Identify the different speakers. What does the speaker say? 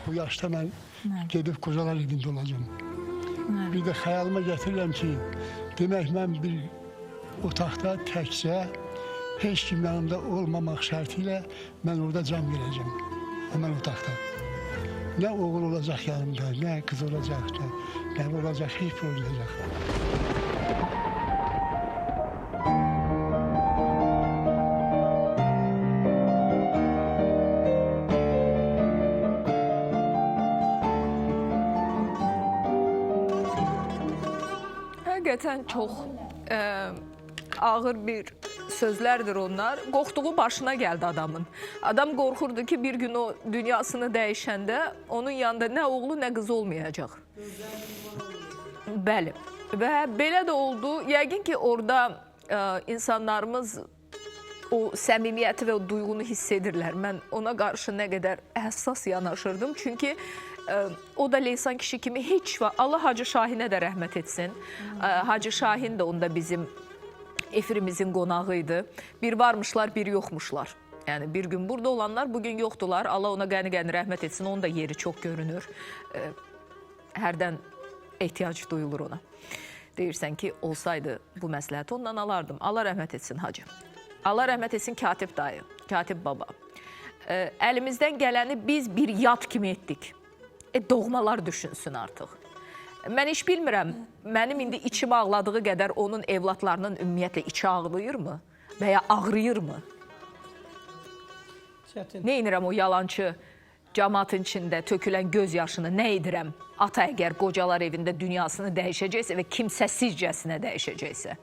Speaker 1: Bu yaşda mən gedib qocalar evində olacağam. Bir də xəyalıma gətirirəm ki, demək mən bir otaqda təkcə heç kim yanımda olmamaq şərti ilə mən orada can verəcəm. Həmən otaqda. Nə oğul olacaq yanımda, nə qız olacaq, nə olacaq, heç bir olmayacaq.
Speaker 2: Həqiqətən çox ağır bir sözlərdir onlar. Qorxduğu başına gəldi adamın. Adam qorxurdu ki, bir gün o dünyasını dəyişəndə onun yanında nə oğlu, nə qızı olmayacaq. Bəli. Və belə də oldu. Yəqin ki, orada insanlarımız o səmimiyyəti və o duyğunu hiss edirlər. Mən ona qarşı nə qədər həssas yanaşırdım. Çünki o da Leysan kişi kimi heç vaxt, Allah Hacı Şahinə də rəhmət etsin. Hacı Şahin də onda bizim efirimizin qonağı idi. Bir varmışlar, bir yoxmuşlar. Yəni bir gün burada olanlar bugün yoxdular. Allah ona qəni-qəni rəhmət etsin. Onun da yeri çox görünür. Hərdən ehtiyac duyulur ona. Deyirsən ki, olsaydı bu məsləhəti ondan alardım. Allah rəhmət etsin hacı. Allah rəhmət etsin Katib dayı, Katib baba. Əlimizdən gələni biz bir yad kimi etdik. Doğmalar düşünsün artıq. Mən heç bilmirəm, mənim indi içim ağladığı qədər onun evlatlarının ümumiyyətlə içi ağlayırmı? Və ya ağrıyırmı?
Speaker 3: Çətin.
Speaker 2: Nə edirəm o yalançı cəmaatın içində tökülən göz yaşını, nə edirəm? Ata əgər qocalar evində dünyasını dəyişəcəksə və kimsəsizcəsinə dəyişəcəksə.